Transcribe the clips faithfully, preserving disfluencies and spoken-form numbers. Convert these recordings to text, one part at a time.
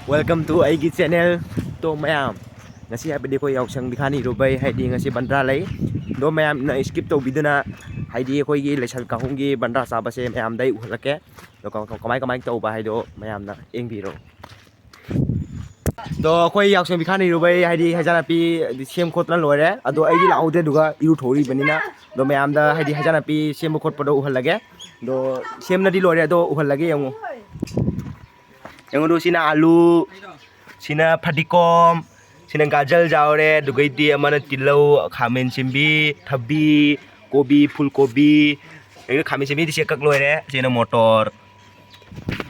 Welcome to ꯑꯩꯒꯤ channel꯫ ꯇꯣ ꯃꯌꯥꯝ, ꯉꯁꯤ ꯍꯥꯏꯕꯗꯤ ꯑꯩꯈꯣꯏ ꯌꯥꯎꯁꯪ ꯕꯤꯈꯥꯅꯤ ꯏꯔꯨꯕꯩ ꯍꯥꯏꯗꯤ ꯉꯁꯤ ꯕꯟꯗ꯭ꯔꯥ ꯂꯩ꯫ ꯑꯗꯣ ꯃꯌꯥꯝꯅ skip ꯇꯧꯕꯤꯗꯨꯅ ꯍꯥꯏꯗꯤ ꯑꯩꯈꯣꯏꯒꯤ ꯂꯩꯁꯜ ꯀꯥꯍꯨꯝꯒꯤ ꯕꯟꯗ꯭ꯔꯥ ꯆꯥꯕꯁꯦ ꯃꯌꯥꯝꯗ ꯑꯩ ꯎꯍꯜꯂꯛꯀꯦ꯫ ꯑꯗꯣ ꯀ-, ꯀ-, ꯀꯃꯥꯏ ꯀꯃꯥꯏ ꯇꯧꯕ ꯍꯥꯏꯗꯣ ꯃꯌꯥꯝꯅ ꯌꯦꯡꯕꯤꯔꯣ꯫ ꯑꯗꯣ ꯑꯩꯈꯣꯏ ꯌꯥꯎꯁꯪ ꯕꯤꯈꯥꯅꯤ ꯏꯔꯨꯕꯩ ꯍꯥꯏꯗꯤ ꯍꯩꯖꯥꯟꯅꯄꯤ ꯁꯦꯝ ꯈꯣꯠꯇꯅ ꯂꯣꯏꯔꯦ꯫ ꯑꯗꯣ ꯑꯩꯗꯤ ꯂꯥꯛꯍꯧꯗ꯭ꯔꯦ, ꯑꯗꯨꯒ ꯏꯔꯨꯊꯣꯛꯎꯔꯤꯕꯅꯤꯅ꯫ ꯑꯗꯣ ꯃꯌꯥꯝꯗ ꯍꯥꯏꯗꯤ ꯍꯩꯖꯥꯟꯅꯄꯤ ꯁꯦꯝꯕ ꯈꯣꯠꯄꯗꯣ ꯎꯍꯜꯂꯒꯦ꯫ ꯑꯗꯣ ꯁꯦꯝꯅꯗꯤ ꯂꯣꯏꯔꯦ, ꯑꯗꯣ ꯎꯍꯜꯂꯒꯦ, ꯌꯦꯡꯉꯨ꯫ ꯌꯦꯡꯉꯨꯗꯨ, ꯁꯤꯅ ꯑꯂꯨ, ꯁꯤꯅ ꯐꯗꯤꯒꯣꯝ, ꯁꯤꯅ ꯒꯥꯖꯜ ꯌꯥꯎꯔꯦ, ꯑꯗꯨꯒꯩꯗꯤ ꯑꯃꯅ ꯇꯤꯜꯍꯧ, ꯈꯥꯃꯦꯟ ꯁꯤꯟꯕꯤ, ꯊꯕꯤ, ꯀꯣꯕꯤ, ꯐꯨꯜ ꯀꯣꯕꯤ, ꯑꯗꯒꯤ ꯈꯥꯃꯦꯟ ꯁꯤꯟꯕꯤꯗꯤ ꯆꯦ ꯀꯛ ꯂꯣꯏꯔꯦ, ꯁꯤꯅ ꯃꯣꯇꯣꯔ꯫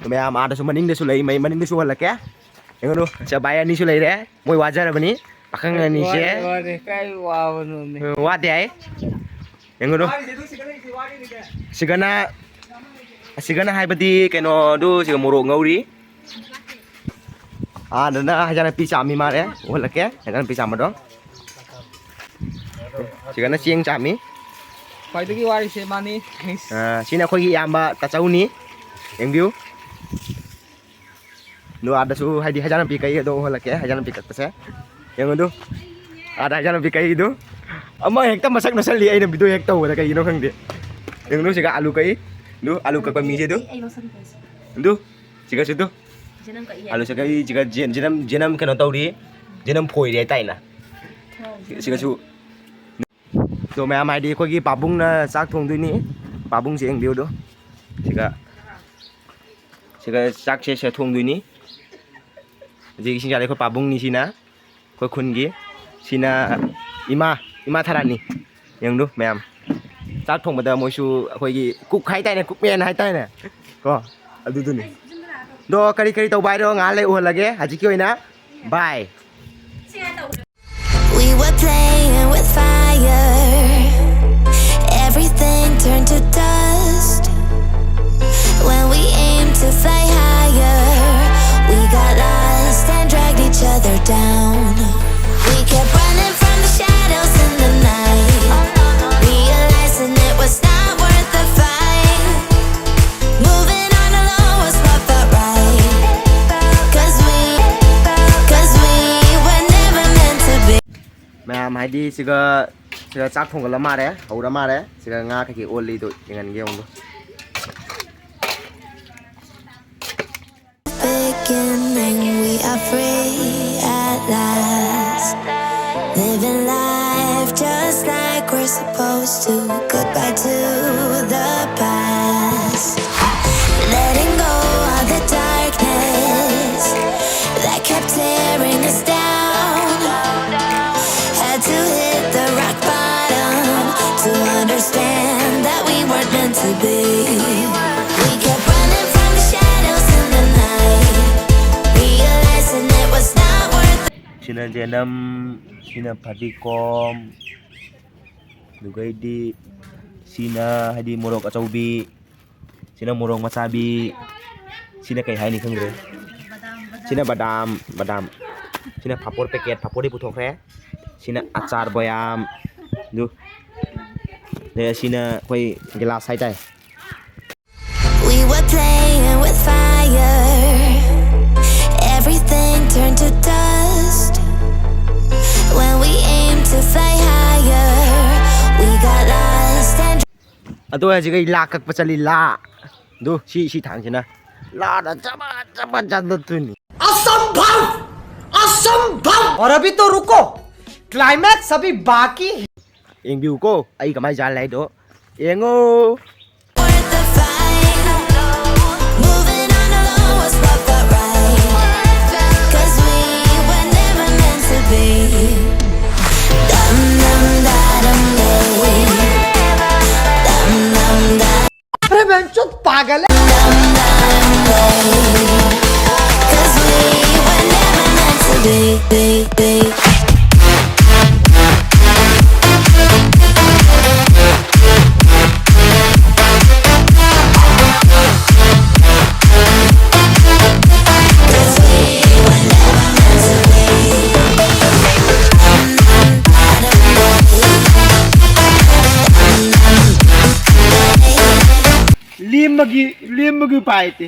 ꯃꯌꯥꯝ ꯑꯥꯗꯁꯨ ꯃꯅꯤꯡꯗꯁꯨ ꯂꯩ, ꯃꯩ ꯃꯅꯤꯡꯗꯁꯨ ꯎꯍꯜꯂꯛꯀꯦ꯫ ꯌꯦꯡꯉꯨꯗꯨ, ꯁꯤꯗ ꯚꯥꯏ ꯑꯅꯤꯁꯨ ꯂꯩꯔꯦ, ꯃꯣꯏ ꯋꯥꯖꯔꯕꯅꯤ, ꯄꯥꯈꯪ ꯑꯅꯤꯁꯦ꯫ ꯋꯥꯔꯦ, ꯋꯥꯔꯦ, ꯀꯥꯏ ꯋꯥꯕꯅꯣꯅꯦ꯫ ꯎꯝ, ꯋꯥꯗꯦ ꯍꯥꯏ꯫ ꯌꯦꯡꯉꯨꯗꯨ꯫ ꯁꯤꯒꯅ, ꯁꯤꯒꯅ ꯍꯥꯏꯕꯗꯤ ꯀꯩꯅꯣꯗꯨ, ꯁꯤꯒ ꯃꯣꯔꯣꯛ ꯉꯧꯔꯤ꯫ ꯑꯥꯗꯅ ꯍꯩꯖꯥꯟꯅꯄꯤ ꯆꯥꯝꯃꯤ ꯃꯥꯜꯂꯦ, ꯎꯍꯜꯂꯛꯀꯦ ꯍꯩꯖꯥꯟꯅꯄꯤ ꯆꯥꯝꯕꯗꯣ꯫ ꯁꯤꯒꯅ ꯆꯦꯡ ꯆꯥꯝꯃꯤ꯫ ꯈ꯭ꯋꯥꯏꯗꯒꯤ ꯋꯥꯔꯤꯁꯦ ꯃꯥꯅꯤ꯫ ꯑꯥ, ꯁꯤꯅ ꯑꯩꯈꯣꯏꯒꯤ ꯏꯌꯥꯝꯕ ꯇꯥꯆꯧꯅꯤ, ꯌꯦꯡꯕꯤꯌꯨ꯫ ꯑꯗꯣ ꯑꯥꯗꯁꯨ ꯍꯥꯏꯗꯤ ꯍꯩꯖꯥꯟꯅꯄꯤ ꯀꯛꯏ, ꯑꯗꯣ ꯎꯍꯜꯂꯛꯀꯦ ꯍꯩꯖꯥꯟꯅꯄꯤ ꯀꯛꯄꯁꯦ꯫ ꯌꯦꯡꯉꯨꯗꯨ, ꯑꯥꯗ ꯍꯩꯖꯥꯟꯅꯄꯤ ꯀꯛꯏꯗꯨ꯫ ꯑꯃ ꯍꯦꯛꯇ ꯃꯁꯛ ꯅꯣꯠꯁꯜꯂꯤ ꯑꯩꯅ video ꯍꯦꯛ ꯇꯧꯕꯗ, ꯀꯩꯒꯤꯅꯣ ꯈꯪꯗꯦ꯫ ꯌꯦꯡꯉꯨꯗꯨ, ꯁꯤꯒ ꯑꯂꯨ ꯀꯛꯏ꯫ ꯑꯗꯨ ꯑꯂꯨ ꯀꯛꯄ ꯃꯤꯁꯦ ꯑꯗꯨ꯫ ꯑꯗꯨ, ꯁꯤꯒꯁꯨ ꯑꯗꯨ꯫ ꯑꯂꯨ ꯁꯤꯒ, ꯁꯤꯒ ꯖꯦ-, ꯖꯦꯅꯝ, ꯖꯦꯅꯝ ꯀꯩꯅꯣ ꯇꯧꯔꯤ꯫ ꯖꯦꯅꯝ ꯐꯣꯏꯔꯤ ꯍꯥꯏꯇꯥꯔꯦꯅꯦ꯫ ꯁꯤꯒꯁꯨ꯫ ꯑꯗꯣ ꯃꯌꯥꯝ ꯍꯥꯏꯗꯤ ꯑꯩꯈꯣꯏꯒꯤ ꯄꯥꯕꯨꯡꯅ ꯆꯥꯛ ꯊꯣꯡꯗꯣꯏꯅꯤ꯫ ꯄꯥꯕꯨꯡꯁꯦ ꯌꯦꯡꯕꯤꯌꯨꯗꯣ꯫ ꯁꯤꯒ, ꯁꯤꯒ ꯆꯥꯛꯁꯦ ꯁꯤꯗ ꯊꯣꯡꯗꯣꯏꯅꯤ꯫ ꯍꯧꯖꯤꯛ ꯏꯁꯤꯡ ꯆꯥꯏꯔꯤ ꯑꯩꯈꯣꯏ ꯄꯥꯕꯨꯡꯅꯤ ꯁꯤꯅ꯫ ꯑꯩꯈꯣꯏ ꯈꯨꯟꯒꯤ꯫ ꯁꯤꯅ ꯏꯃꯥ, ꯏꯃꯥ ꯊꯔꯥꯅꯤ꯫ ꯌꯦꯡꯗꯨ ꯃꯌꯥꯝ꯫ ꯆꯥꯛ ꯊꯣꯡꯕꯗ ꯃꯣꯏꯁꯨ ꯑꯩꯈꯣꯏꯒꯤ cook ꯍꯥꯏꯇꯥꯔꯦꯅꯦ, cookman ꯍꯥꯏꯇꯥꯔꯦꯅꯦ꯫ ꯀꯣ? ꯑꯗꯨꯗꯨꯅꯤ꯫ ꯑꯗꯣ ꯀꯔꯤ ꯀꯔꯤ ꯇꯧꯕ ꯍꯥꯏꯔꯣ ꯉꯥꯏꯍꯥꯛ ꯂꯩ ꯎꯍꯜꯂꯒꯦ꯫ ꯍꯧꯖꯤꯛꯀꯤ ꯑꯣꯏꯅ bye꯫ We were playing with fire. Everything turned to dust. When we aimed to fly higher, we got lost and dragged each other down. We kept running from the shadows in the night, realizing it was not worth the fight. Moving on alone was what felt right, 'cause we ꯌꯥꯝ ꯍꯥꯏꯗꯤ ꯁꯤꯒ, ꯁꯤꯒ ꯆꯥꯛ ꯊꯣꯡꯒꯠꯂ ꯃꯥꯜꯂꯦ, ꯍꯧꯔ ꯃꯥꯜꯂꯦ꯫ ꯁꯤꯒ ꯉꯥ ꯀꯩꯀꯩ ꯑꯣꯜꯂꯤꯗꯣ ꯌꯦꯡꯍꯟꯒꯦ ꯌꯦꯡꯉꯨ꯫ Beginning, we are free at last. Living life just like we're supposed to. Goodbye to the past. Letting go of the darkness that kept tearing us down. Had to hit the rock bottom to understand that we weren't meant to be. We kept running from the shadows in the night, realizing it was not worth it. ꯁꯤꯅ ꯖꯦꯅꯝ, ꯁꯤꯅ ꯐꯗꯤꯒꯣꯝ, ꯑꯗꯨꯒꯩꯗꯤ ꯁꯤꯅ ꯍꯥꯏꯗꯤ ꯃꯣꯔꯣꯛ ꯑꯆꯧꯕꯤ, ꯁꯤꯅ ꯃꯣꯔꯣꯛ ꯃꯆꯥꯕꯤ, ꯁꯤꯅ ꯀꯩ ꯍꯥꯏꯅꯤ ꯈꯪꯗ꯭ꯔꯦ꯫ ꯁꯤꯅ ꯕꯗꯥꯝ, ꯕꯗꯥꯝ꯫ ꯁꯤꯅ ꯐꯥꯄꯣꯔ ꯄꯦꯀꯦꯠ, ꯐꯥꯄꯣꯔꯗꯤ ꯄꯨꯊꯣꯛꯈ꯭ꯔꯦ꯫ ꯁꯤꯅ ꯑꯆꯥꯔ ꯕꯣꯌꯥꯝ꯫ ꯑꯗꯨ꯫ ꯑꯗꯩ ꯑꯁꯤꯅ ꯑꯩꯈꯣꯏ ꯒꯤꯂꯥꯁ ꯍꯥꯏꯇꯥꯔꯦ꯫ We were playing with fire. Everything turned to dust. When we aim to fly higher, we got lost and ꯑꯗꯣ ꯍꯧꯖꯤꯛ ꯑꯩ ꯂꯥ ꯀꯛꯄ ꯆꯠꯂꯤ, ꯂꯥ꯫ ꯑꯗꯨ ꯁꯤ, ꯁꯤ ꯊꯥꯡꯁꯤꯅ ꯂꯥꯗ ꯆꯕꯠ ꯆꯕꯠ ꯆꯠꯂꯛꯇꯣꯏꯅꯤ꯫ असंभव! असंभव! और अभी तो रुको, क्लाइमैक्स अभी बाकी है। ꯌꯦꯡꯕꯤꯌꯨꯀꯣ, ꯑꯩ ꯀꯃꯥꯏꯅ ꯖꯥꯜ ꯍꯥꯏꯗꯣ ꯌꯦꯡꯉꯣ꯫ Worth the fight. Moving on alone was what felt right. 'Cause we were never meant to be. Dum dum da dum dum. Dum dum da. अरे बहनचोद पागल है। Dum dum da. 'Cause we were never meant to be, be, be. ꯂꯦꯝꯕꯒꯤ, ꯂꯦꯝꯕꯒꯤ ꯎꯄꯥꯏ ꯂꯩꯇꯦ꯫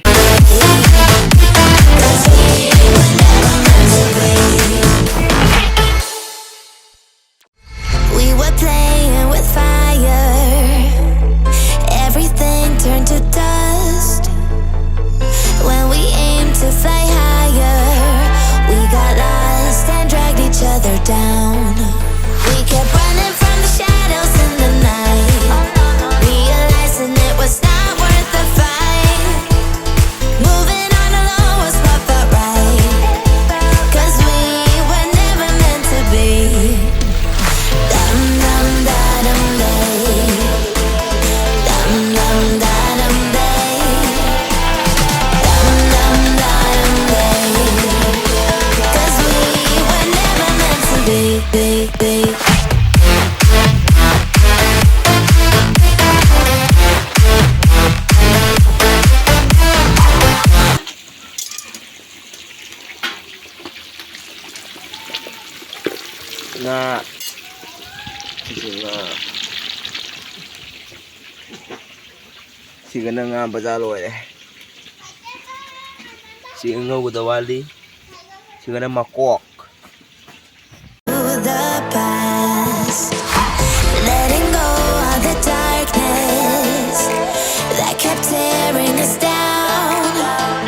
ꯉꯥ꯫ ꯁꯤꯁꯨ ꯉꯥ꯫ ꯁꯤꯒꯅ ꯉꯥ ꯕꯖꯥꯔ ꯂꯣꯏꯔꯦ꯫ ꯁꯤ ꯉꯧꯒꯗ ꯋꯥꯠꯂꯤ꯫ ꯁꯤꯒꯅ ꯃꯀꯣꯛ꯫ The past, letting go of the darkness that kept tearing us down.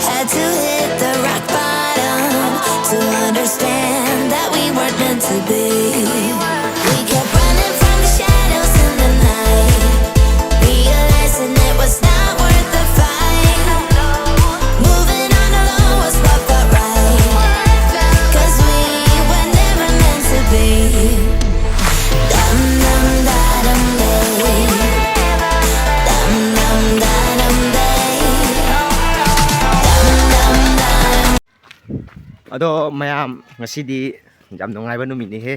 Had to hit the rock bottom to understand that we weren't meant to be. We kept running from the shadows in the night, realizing it was not worth the fight. Moving on alone was what felt right. 'Cause we were never meant to be. Dum dum da dum day. Dum dum da dum day. Dum dum da dum. ꯑꯗꯣ ꯃꯌꯥꯝ, ꯉꯁꯤꯗꯤ ꯌꯥꯝ ꯅꯨꯡꯉꯥꯏꯕ ꯅꯨꯃꯤꯠꯅꯤꯍꯦ꯫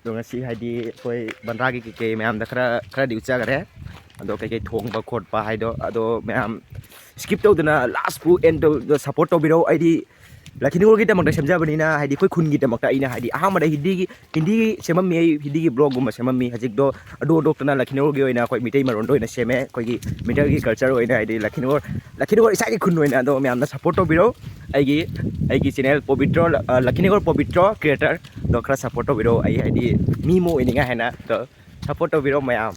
ꯑꯗꯣ ꯉꯁꯤ ꯍꯥꯏꯗꯤ ꯑꯩꯈꯣꯏ ꯕꯟꯗ꯭ꯔꯥꯒꯤ ꯀꯩꯀꯩ ꯃꯌꯥꯝꯗ ꯈꯔ, ꯈꯔꯗꯤ ꯎꯠꯆꯈ꯭ꯔꯦ꯫ ꯑꯗꯣ ꯀꯩꯀꯩ ꯊꯣꯡꯕ ꯈꯣꯠꯄ ꯍꯥꯏꯗꯣ, ꯑꯗꯣ ꯃꯌꯥꯝ skip ꯇꯧꯗꯅ last ꯐꯥꯎ end ꯇꯧ-, support ꯇꯧꯕꯤꯔꯣ꯫ ꯑꯩꯗꯤ ꯂꯈꯤꯅꯤꯒꯣꯔꯒꯤꯗꯃꯛꯇ ꯁꯦꯝꯖꯕꯅꯤꯅ, ꯍꯥꯏꯗꯤ ꯑꯩꯈꯣꯏ ꯈꯨꯟꯒꯤꯗꯃꯛꯇ ꯑꯩꯅ ꯍꯥꯏꯗꯤ ꯑꯍꯥꯟꯕꯗ ꯍꯤꯟꯗꯤꯒꯤ, ꯍꯤꯟꯗꯤ ꯁꯦꯝꯃꯝꯃꯤ, ꯑꯩ ꯍꯤꯟꯗꯤꯒꯤ vlogꯒꯨꯝꯕ ꯁꯦꯝꯃꯝꯃꯤ꯫ ꯍꯧꯖꯤꯛꯇꯣ ꯑꯗꯨ ꯍꯟꯗꯣꯛꯇꯅ ꯂꯈꯤꯅꯤꯒꯣꯔꯒꯤ ꯑꯣꯏꯅ ꯑꯩꯈꯣꯏ ꯃꯤꯇꯩ ꯃꯔꯣꯟꯗ ꯑꯣꯏꯅ ꯁꯦꯝꯃꯦ, ꯑꯩꯈꯣꯏꯒꯤ ꯃꯤꯇꯩꯒꯤ culture ꯑꯣꯏꯅ, ꯍꯥꯏꯗꯤ ꯂꯈꯤꯅꯤꯒꯣꯔ, ꯂꯈꯤꯅꯤꯒꯣꯔ ꯏꯁꯥꯒꯤ ꯈꯨꯟ ꯑꯣꯏꯅ꯫ ꯑꯗꯣ ꯃꯌꯥꯝꯅ support ꯇꯧꯕꯤꯔꯣ꯫ ꯑꯩꯒꯤ, ꯑꯩꯒꯤ channel ꯄꯣꯕꯤꯇ꯭ꯔꯣ, ꯑ, ꯂꯈꯤꯅꯤꯒꯣꯔ ꯄꯣꯕꯤꯇ꯭ꯔꯣ creator ꯗꯣ ꯈꯔ support ꯇꯧꯕꯤꯔꯣ꯫ ꯑꯩ ꯍꯥꯏꯗꯤ ꯃꯤ ꯑꯃ ꯑꯣꯏꯅꯤꯡꯉꯥꯏ ꯍꯥꯏꯅ꯫ ꯑꯗꯣ support ꯇꯧꯕꯤꯔꯣ ꯃꯌꯥꯝ꯫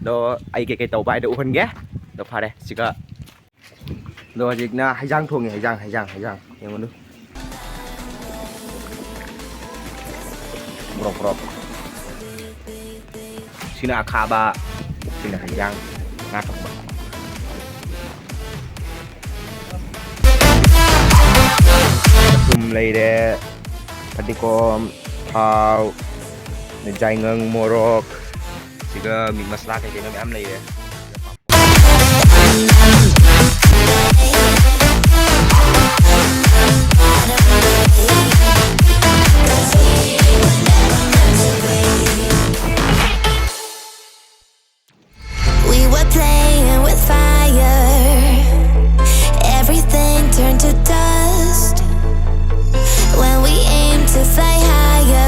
ꯑꯗꯣ ꯑꯩ ꯀꯩꯀꯩ ꯇꯧꯕ ꯍꯥꯏꯗꯣ ꯎꯍꯟꯒꯦ꯫ ꯑꯗꯣ ꯐꯔꯦ, ꯁꯤꯒ ꯑꯗꯣ ꯍꯧꯖꯤꯛꯅ ꯍꯩꯖꯥꯡ ꯊꯣꯡꯉꯤ, ꯍꯩꯖꯥꯡ, ꯍꯩꯖꯥꯡ, ꯍꯩꯖꯥꯡ꯫ ꯌꯦꯡꯉꯨꯅꯨ꯫ ꯀ꯭ꯔꯣꯛ, ꯀ꯭ꯔꯣꯛ꯫ ꯁꯤꯅ ꯑꯈꯥꯕ, ꯁꯤꯅ ꯍꯩꯖꯥꯡ, ꯉꯥ ꯊꯣꯡꯕ꯫ ꯊꯨꯝ ꯂꯩꯔꯦ, ꯐꯗꯤꯒꯣꯝ, ꯊꯥꯎ, ꯌꯥꯏꯉꯪ, ꯃꯣꯔꯣꯛ, ꯁꯤꯒ meat ꯃꯁꯂꯥ ꯀꯩ ꯀꯩꯅꯣ ꯃꯌꯥꯝ ꯂꯩꯔꯦ꯫ We were playing with fire. Everything turned to dust. When we aim to fly higher,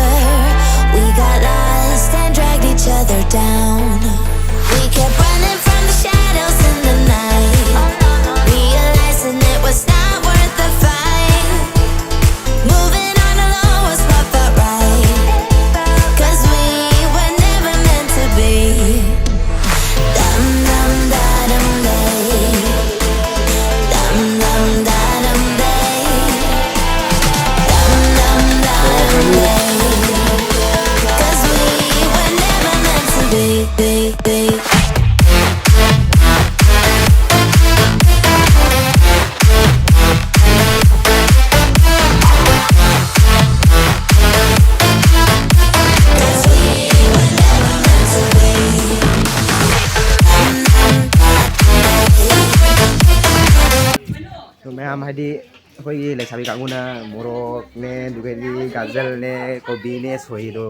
ꯍꯥꯏꯗꯤ ꯑꯩꯈꯣꯏꯒꯤ ꯂꯩꯁꯥꯕꯤ ꯀꯥꯡꯕꯨꯅ ꯃꯣꯔꯣꯛꯅꯦ, ꯑꯗꯨꯒꯗꯤ ꯒꯥꯖꯔꯅꯦ, ꯀꯣꯕꯤꯅꯦ ꯁꯣꯏꯗꯣ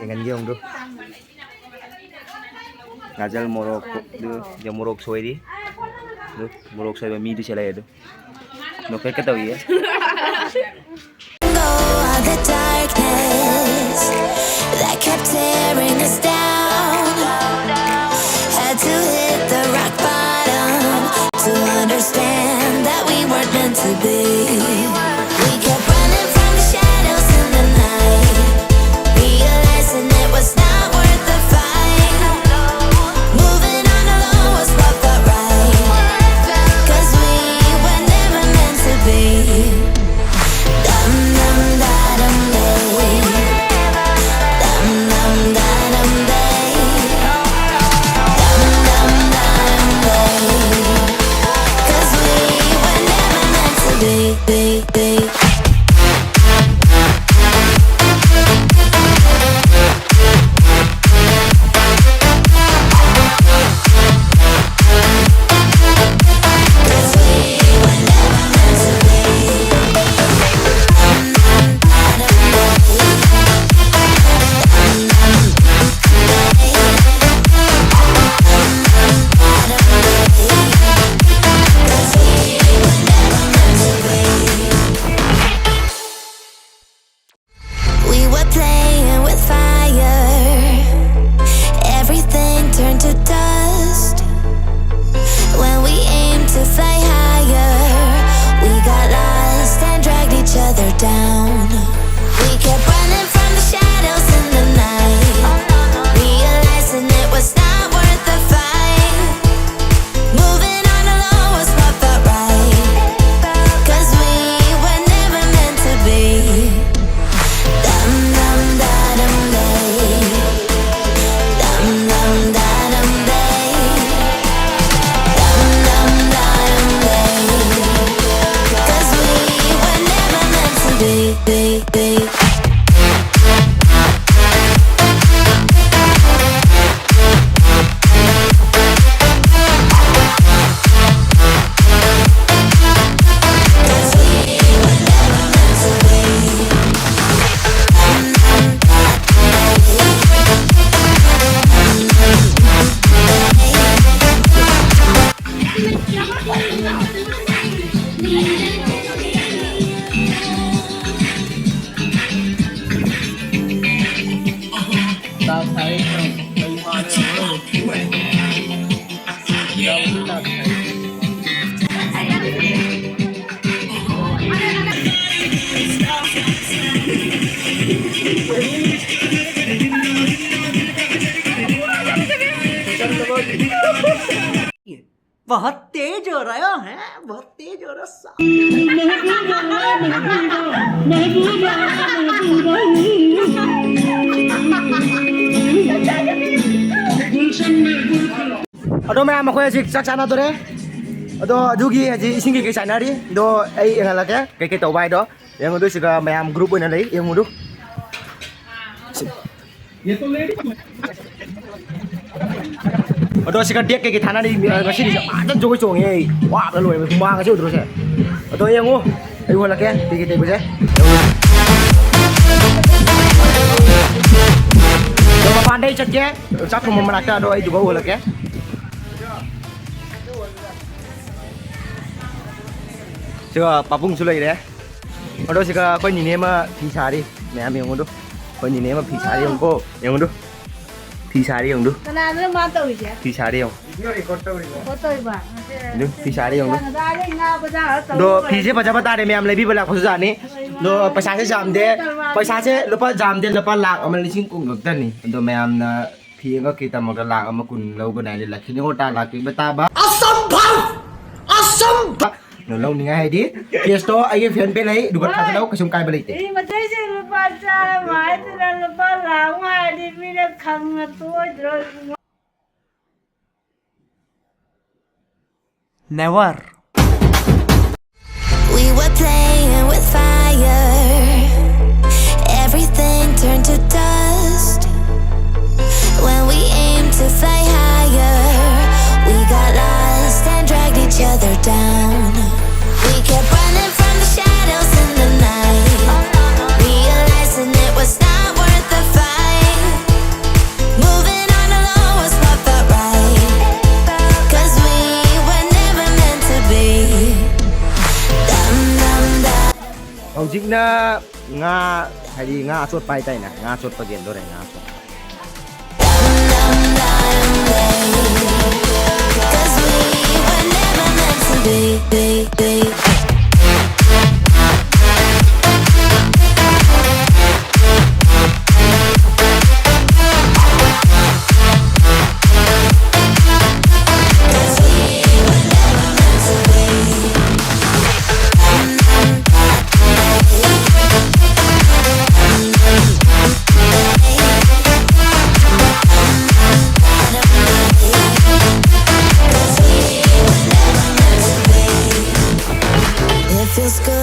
ꯌꯦꯡꯍꯟꯒꯦ ꯑꯃꯨꯛꯇꯨ꯫ ꯒꯥꯖꯔ ꯃꯣꯔꯣꯛ, ꯑꯗꯨ ꯃꯣꯔꯣꯛ ꯁꯣꯏꯔꯤ꯫ ꯑꯗꯨ ꯃꯣꯔꯣꯛ ꯁꯣꯏꯕ ꯃꯤꯗꯨ ꯁꯤ ꯂꯩ ꯑꯗꯨ ꯅꯣꯛꯐꯦꯠꯀ ꯇꯧꯏꯌꯦ꯫ Go on the darkness that kept tearing us down. Had to hit the rock bottom to understand that we weren't meant to be. We kept running from the shadows in the night, realizing it was not worth the fight. Moving on alone was what felt right, 'cause we were never meant to be. Dum dum da dum day. Dum dum da dum day. Dum dum da dum day. 'Cause we were never meant to be, be, be. We were playing with fire. Everything turned to dust. When we aimed to fly higher, we got lost and dragged each other down. We kept running from the shadows in the night, realizing it was not worth the fight. Moving on alone was what felt right, 'cause we were never meant to be. Dum dum da dum day. Dum dum da dum day. Dum dum da dum day. 'Cause we were never meant to be, be, be. बहुत तेज हो रहा है, बहुत तेज हो रहा है। ꯑꯗꯣ ꯃꯌꯥꯝ, ꯑꯩꯈꯣꯏ ꯍꯧꯖꯤꯛ ꯆꯥꯛ ꯆꯥꯅꯗꯣꯔꯦ꯫ ꯑꯗꯣ ꯑꯗꯨꯒꯤ ꯍꯧꯖꯤꯛ ꯏꯁꯤꯡ ꯀꯩꯀꯩ ꯆꯥꯏꯅꯔꯤ꯫ ꯑꯗꯣ ꯑꯩ ꯌꯦꯡꯍꯜꯂꯛꯀꯦ ꯀꯩꯀꯩ ꯇꯧꯕ ꯍꯥꯏꯗꯣ꯫ ꯌꯦꯡꯉꯨꯗꯨ ꯁꯤꯒ ꯃꯌꯥꯝ group ꯑꯣꯏꯅ ꯂꯩ, ꯌꯦꯡꯉꯨꯗꯨ꯫ ꯑꯗꯣ ꯁꯤꯒ ꯗꯦꯛ ꯀꯩꯀꯩ ꯊꯥꯅꯔꯤ꯫ ꯉꯁꯤꯗꯤ ꯐꯖꯅ ꯖꯒꯣꯏ ꯆꯣꯡꯉꯦ ꯑꯩ꯫ ꯋꯥꯕꯗ ꯂꯣꯏꯔꯦ꯫ ꯍꯨꯃꯥꯡꯒꯁꯦ ꯎꯗ꯭ꯔꯣ ꯁꯦ? ꯑꯗꯣ ꯌꯦꯡꯉꯨ, ꯑꯩ ꯎꯍꯜꯂꯛꯀꯦ ꯀꯩꯀꯩ ꯇꯧꯕꯁꯦ꯫ ꯑꯗꯣ ꯃꯄꯥꯟꯗ ꯑꯩ ꯆꯠꯀꯦ, ꯆꯥꯛ ꯊꯣꯡꯕ ꯃꯅꯥꯛꯇ꯫ ꯑꯗꯣ ꯑꯩ ꯗꯨꯒ ꯎꯍꯜꯂꯛꯀꯦ꯫ ꯁꯤꯒ ꯄꯥꯕꯨꯡꯁꯨ ꯂꯩꯔꯦ꯫ ꯑꯗꯣ ꯁꯤꯒ ꯑꯩꯈꯣꯏ ꯅꯤꯅꯦ ꯑꯃ ꯐꯤ ꯁꯥꯔꯤ꯫ ꯃꯌꯥꯝ ꯌꯦꯡꯉꯨꯗꯨ꯫ ꯑꯩꯈꯣꯏ ꯅꯤꯅꯦ ꯑꯃ ꯐꯤ ꯁꯥꯔꯤ ꯌꯦꯡꯉꯨꯀꯣ꯫ ꯌꯦꯡꯉꯨꯗꯨ꯫ ꯐꯤ ꯁꯥꯔꯤ ꯌꯦꯡꯉꯨꯗꯨ꯫ ꯀꯅꯥꯅꯣ ꯃꯥ ꯇꯧꯔꯤꯁꯦ? ꯐꯤ ꯁꯥꯔꯤ ꯌꯦꯡꯉꯨ꯫ ꯐꯣꯇꯣ ꯏꯕ꯫ ꯑꯗꯨ ꯐꯤ ꯁꯥꯔꯤ ꯌꯦꯡꯉꯨ꯫ ꯀꯅꯥꯗ ꯑꯗꯩ ꯉꯥ ꯕꯖꯥꯔ ꯇꯧꯔ ꯑꯗꯣ ꯂꯣꯏꯔꯦ꯫ ꯐꯤꯁꯦ ꯐꯖꯕ ꯇꯥꯔꯦ ꯃꯌꯥꯝ ꯂꯩꯕꯤꯕ ꯂꯥꯛꯄꯁꯨ ꯌꯥꯅꯤ꯫ ꯑꯗꯣ ꯄꯩꯁꯥꯁꯦ ꯌꯥꯝꯗꯦ꯫ ꯄꯩꯁꯥꯁꯦ ꯂꯨꯄꯥ ꯌꯥꯝꯗꯦ, ꯂꯨꯄꯥ ꯂꯥꯛ ꯑꯃ ꯂꯤꯁꯤꯡ ꯀꯨꯟ ꯈꯛꯇꯅꯤ꯫ ꯑꯗꯣ ꯃꯌꯥꯝꯅ ꯐꯤ ꯑꯃꯈꯛꯀꯤꯗꯃꯛꯇ ꯂꯥꯛ ꯑꯃ ꯀꯨꯟ ꯂꯧꯕꯅꯦ ꯍꯥꯏꯗꯤ ꯂꯛꯈꯤꯅꯤ ꯍꯣꯇꯥ ꯂꯥꯛꯄꯤꯕ ꯇꯥꯕ꯫ ꯑꯁꯝꯚꯕ! ꯑꯁꯝꯚꯕ! ꯅꯣ, ꯂꯧꯅꯤꯡꯉꯥꯏ ꯍꯥꯏꯗꯤ cash ꯇꯣ ꯑꯩꯒꯤ ꯐꯦꯟ ꯄꯦ ꯂꯩ, ꯑꯗꯨꯒ ꯊꯥꯖꯤꯜꯂꯧ, ꯀꯩꯁꯨꯝ ꯀꯥꯏꯕ ꯂꯩꯇꯦ꯫ ꯃꯤ ꯃꯇꯩꯁꯦ ꯂꯨꯄꯥ ꯆꯥꯝꯃ ꯍꯥꯏꯗꯨꯅ ꯂꯨꯄꯥ ꯂꯥꯛ ꯑꯃ ꯍꯥꯏꯔꯗꯤ ꯃꯤꯅ ꯈꯪꯉ ꯇꯣꯏꯗ꯭ꯔꯣ ꯏꯕꯨꯡꯉꯣ? Never. We were playing with fire. Everything turned to dust. When we aimed to fly higher, we got lost and dragged each other down. We kept running from the shadows in the night, realizing it was not worth the fight. Moving on alone was what felt right, 'cause we were never meant to be. Dum, dum, dum. ꯍꯧꯖꯤꯛꯅ ꯉꯥ, ꯍꯥꯏꯗꯤ ꯉꯥ ꯑꯆꯣꯠꯄ ꯍꯥꯏꯇꯥꯔꯦꯅꯦ, ꯉꯥ ꯑꯆꯣꯠꯄ ꯌꯦꯟꯗꯣꯔꯦ, ꯉꯥ ꯑꯆꯣꯠꯄ꯫ Dum, dum, dum, dum. 'Cause we were never meant to be, be, be.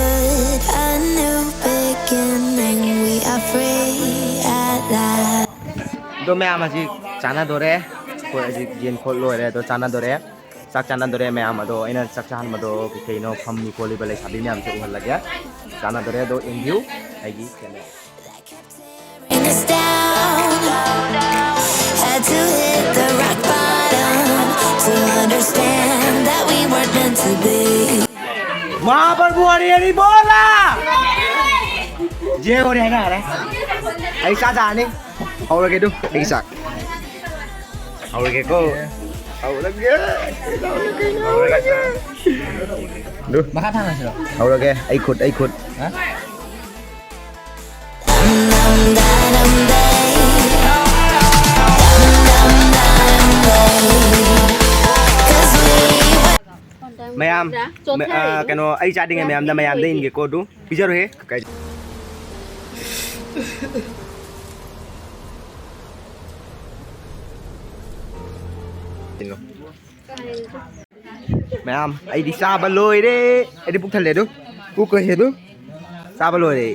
A new beginning, we are free at last. ꯑꯗꯣ ꯃꯌꯥꯝ ꯍꯧꯖꯤꯛ ꯆꯥꯟꯅꯗꯣꯔꯦ꯫ ꯑꯩꯈꯣꯏ ꯍꯧꯖꯤꯛ ꯌꯦꯟ ꯈꯣꯠ ꯂꯣꯏꯔꯦ, ꯑꯗꯣ ꯆꯥꯟꯅꯗꯣꯔꯦ꯫ ꯆꯥꯛ ꯆꯥꯟꯅꯗꯣꯔꯦ ꯃꯌꯥꯝ꯫ ꯑꯗꯣ ꯑꯩꯅ ꯆꯥꯛ ꯆꯥꯍꯟꯕꯗꯣ ꯀꯩ ꯀꯩꯅꯣ ꯐꯝꯃꯤ ꯈꯣꯠꯂꯤꯕ ꯂꯩꯁꯥꯕꯤ ꯃꯌꯥꯝꯁꯦ ꯎꯍꯜꯂꯒꯦ꯫ ꯆꯥꯟꯅꯗꯣꯔꯦ꯫ ꯑꯗꯣ ꯌꯦꯡꯕꯤꯌꯨ ꯑꯩꯒꯤ channel꯫ Bring us down. Had to hit the rock bottom to understand that we weren't meant to be. महाप्रभु हरि हरि बोला। ꯖꯦ ꯍꯣꯔꯦ ꯍꯥꯏꯅ ꯍꯥꯏꯔꯦ꯫ ꯑꯩ ꯆꯥ ꯆꯥꯅꯤ꯫ ꯍꯧꯔꯒꯦ ꯑꯗꯨ ꯑꯩ ꯆꯥꯛ꯫ ꯍꯧꯔꯒꯦꯀꯣ꯫ ꯍꯧꯔꯒꯦ꯫ ꯍꯧꯔꯒꯦ꯫ ꯑꯗꯨ ꯃꯈꯥ ꯊꯥꯡꯅꯁꯤꯔꯣ? ꯍꯧꯔꯒꯦ꯫ ꯑꯩ ꯈꯨꯠ, ꯑꯩ ꯈꯨꯠ꯫ ꯍꯥ? ꯃꯌꯥꯝ, ꯃ-, ꯑ, ꯀꯩꯅꯣ, ꯑꯩ ꯆꯥꯗ꯭ꯔꯤꯉꯩ ꯃꯌꯥꯝꯗ, ꯃꯌꯥꯝꯗ ꯏꯟꯒꯦꯀꯣ ꯑꯗꯨ꯫ ꯄꯤꯖꯔꯣꯍꯦ꯫ ꯀꯩꯅꯣ꯫ ꯃꯌꯥꯝ, ꯑꯩꯗꯤ ꯆꯥꯕ ꯂꯣꯏꯔꯦ꯫ ꯑꯩꯗꯤ ꯄꯨꯛ ꯊꯜꯂꯦ ꯑꯗꯨ꯫ ꯄꯨꯛ ꯀꯩꯁꯦ ꯑꯗꯨ꯫ ꯆꯥꯕ ꯂꯣꯏꯔꯦ꯫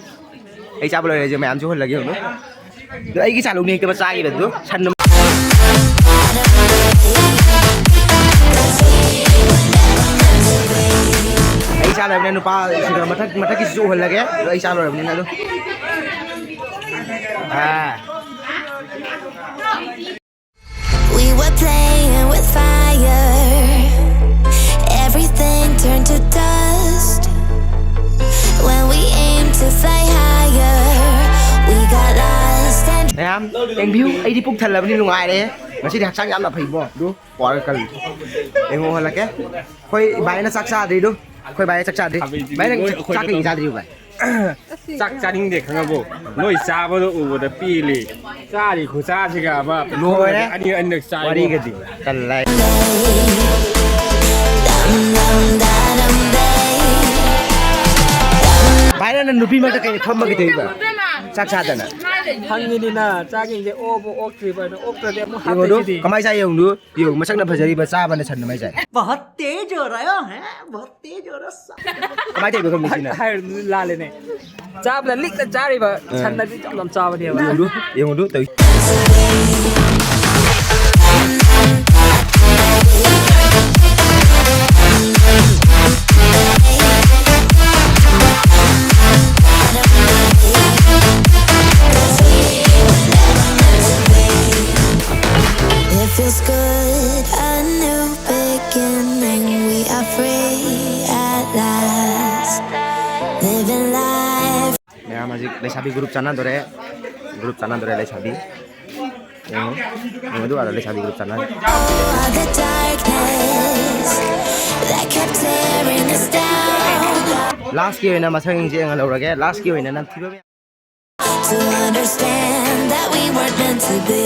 ꯑꯩ ꯆꯥꯕ ꯂꯣꯏꯔꯦ꯫ ꯑꯩꯁꯦ ꯃꯌꯥꯝꯁꯨ ꯍꯨꯜꯂꯒꯦ ꯍꯧꯅꯨ꯫ ꯑꯗꯣ ꯑꯩꯒꯤ ꯆꯥ ꯂꯧꯅꯤ ꯍꯦꯛꯇ ꯆꯥꯈꯤꯕ ꯑꯗꯨ꯫ ꯁꯟ ꯑꯃ-, ꯑꯩ ꯆꯥ ꯂꯣꯏꯔꯕꯅꯤꯅ ꯅꯨꯄꯥ ꯁꯤꯗ ꯃꯊꯛ, ꯃꯊꯛꯀꯤꯁꯤꯁꯨ ꯎꯍꯜꯂꯒꯦ꯫ ꯑꯗꯣ ꯑꯩ ꯆꯥ ꯂꯣꯏꯔꯕꯅꯤꯅ ꯑꯗꯨ꯫ ꯑꯥ꯫ We were playing with fire. Everything turned to dust. When we aim to fly higher, we got lost and ꯃꯌꯥꯝ, ꯌꯦꯡꯕꯤꯌꯨ, ꯑꯩꯗꯤ ꯄꯨꯛ ꯊꯜꯂꯕꯅꯤ, ꯅꯨꯡꯉꯥꯏꯔꯦ꯫ ꯉꯁꯤꯗꯤ ꯍꯛꯆꯥꯡ ꯌꯥꯝꯅ ꯐꯩꯕꯣ꯫ ꯑꯗꯨ ꯄꯋꯥꯔ ꯀꯜꯂꯤ꯫ ꯌꯦꯡꯉꯣ, ꯍꯜꯂꯛꯀꯦ꯫ ꯑꯩꯈꯣꯏ ꯏꯕꯥꯏꯅ ꯆꯥꯛ ꯆꯥꯗ꯭ꯔꯤꯗꯨ꯫ ꯑꯩꯈꯣꯏ ꯏꯕꯥꯏꯅ ꯆꯥꯛ ꯆꯥꯗ꯭ꯔꯤ꯫ ꯏꯕꯥꯏ, ꯅꯪ ꯆꯥꯛ ꯀꯩ ꯆꯥꯗ꯭ꯔꯤꯕ, ꯚꯥꯏ? ꯆꯥꯛ ꯆꯥꯅꯤꯡꯗꯦ, ꯈꯪꯉꯕꯣ? ꯅꯣꯏ ꯆꯥꯕꯗꯣ ꯎꯕꯗ ꯄꯦꯜꯂꯦ꯫ ꯆꯥꯔꯤ ꯈꯨꯆꯥꯁꯤꯒ ꯑꯃ ꯂꯣꯏꯔꯦ꯫ ꯑꯅꯤ ꯑꯅꯤꯔꯛ ꯆꯥꯏꯕꯣ꯫ ꯋꯥꯔꯤꯒꯗꯤ꯫ ꯇꯜꯂꯦ꯫ ꯚꯥꯏ, ꯅꯪꯅ ꯅꯨꯄꯤ ꯃꯔꯛꯇ ꯀꯩ ꯐꯝꯃꯒ ꯇꯧꯔꯤꯕ? ꯆꯥꯛ ꯆꯥꯗꯅ꯫ ꯍꯪꯉꯤꯅꯤꯅ ꯆꯥꯒꯤꯡꯁꯦ ꯑꯣꯕ ꯑꯣꯛꯇ꯭ꯔꯤꯕ ꯍꯥꯏꯅ, ꯑꯣꯛꯇ꯭ꯔꯗꯤ ꯑꯃꯨꯛ ꯌꯦꯡꯉꯨꯗꯨ, ꯍꯥꯞꯇꯣꯏꯁꯤꯗꯤ꯫ ꯀꯃꯥꯏꯅ ꯆꯥꯏ ꯌꯦꯡꯉꯨꯗꯨ꯫ ꯌꯦꯡꯉꯨ, ꯃꯁꯛꯅ ꯐꯖꯔꯤꯕ ꯆꯥꯕꯅ ꯁꯟꯅ ꯃꯥꯏ ꯆꯥꯏ꯫ बहुत तेज हो रहा है, बहुत तेज हो रहा है। ꯀꯃꯥꯏꯅ ꯇꯧꯔꯤꯅꯣ ꯈꯪꯗꯦ ꯁꯤꯅ꯫ ꯍꯥꯏꯔꯨꯅꯨ, ꯂꯥꯜꯂꯦꯅꯦ꯫ ꯆꯥꯕꯗ ꯂꯤꯛꯅ ꯆꯥꯔꯤꯕ ꯑ꯫ ꯁꯟꯅꯗꯤ ꯌꯥꯝ ꯌꯥꯝ ꯆꯥꯕꯅꯦꯕ꯫ ꯌꯦꯡꯉꯨꯗꯨ, ꯌꯦꯡꯉꯨꯗꯨ ꯇꯧꯏ꯫ It feels good, a new beginning. We are free at last. Living life. ꯃꯌꯥꯝ ꯍꯧꯖꯤꯛ ꯂꯩꯁꯥꯕꯤ group ꯆꯥꯟꯅꯗꯣꯔꯦ꯫ Group ꯆꯥꯟꯅꯗꯣꯔꯦ ꯂꯩꯁꯥꯕꯤ꯫ ꯌꯦꯡꯉꯨ꯫ ꯌꯦꯡꯉꯨ ꯑꯗꯨ ꯑꯥꯗ ꯂꯩꯁꯥꯕꯤ group ꯆꯥꯟꯅꯔꯦ꯫ All the darkness that kept tearing us down. Lastꯀꯤ ꯑꯣꯏꯅ ꯃꯁꯛꯁꯤꯡꯁꯦ ꯌꯦꯡꯍꯜꯍꯧꯔꯒꯦ꯫ Lastꯀꯤ ꯑꯣꯏꯅ ꯅꯝꯊꯤꯕ ꯃꯌꯥꯝ꯫ To understand that we weren't meant to be.